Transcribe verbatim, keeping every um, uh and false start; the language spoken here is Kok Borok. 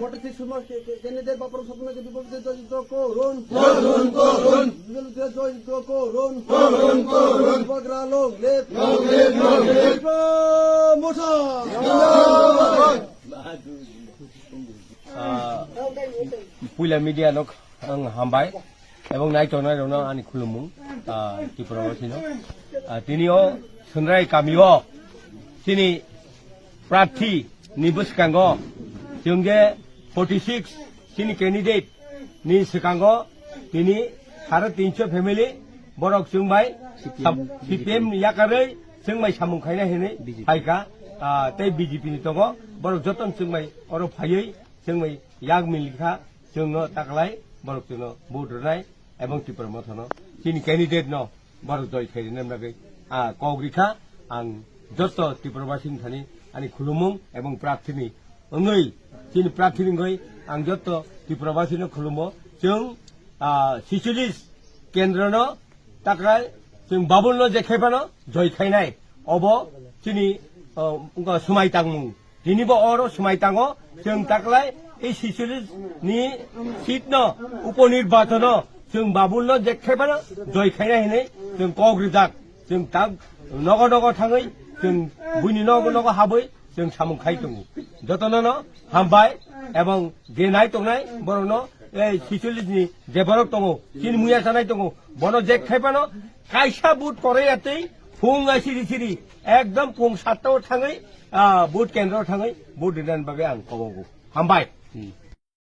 প্রার্থী সমর্থ কে-, কে-, ক্যান্ডিডেট বাপরম স্বপ্নকে বিপক্ষে জয়যুক্ত করুন। করুন, করুন। বিপক্ষে জয়যুক্ত করুন। করুন, করুন। Bogra long live। Long live, long live। Tripura মোর্চা। জিন্দাবাদ। Ah, puila media no ang hambai, ebong naitongnai rokno ani khulumung, ah, Tripura wasino. Ah, tini o Sundrai kami o chini prarthi ni bwskango chwng je forty six chini candidate ni swkango tini sare tinso family borok chwng bai C P M yakarwi chwng bai samung khaina hinwi phaikha, ah, tei B J P ni tongo borok jotono chwng bai oro phaiwi chwng bai yak milikha. Chwngno taklai, borok chwngno vote rwnai, ebong Tipra Mothano chini candidate no borok joi khairina bagwi, ah, kok rikha. Ang joto Tripura basing thani ani khulumung ebong prarthini wngwi, chini prarthini wngwi ang joto Tripura basino khulumo. Chwng, ah, sixty-four kendro no taklai, chwng Babul no je khaipano joi khainai, obo chini, ah, wngkha swmai tangmung. Tini bo oro swmai tango, chwng taklai, ei sixty-four ni seat no, upo nirbachono, chwng Babul no jekkhai phano, joi khaina hinwi, chwng kok rijak, chwng tak nogo nogo thangwi, chwng buini nogo nogo habwi, chwng samung khai tongo. Jotono no hambai, ebong je nai tongnai, borok no, ei sixty-four ni je borok tongo, chini muya sanai tongo, bono jekkhai phano, kaisa vote korai atwi, phung ai siri siri, ekdom phung satta o thangwi, ah, vote kendro thangwi vote rinani bagwi ang kobogo. Hambai. Hmm.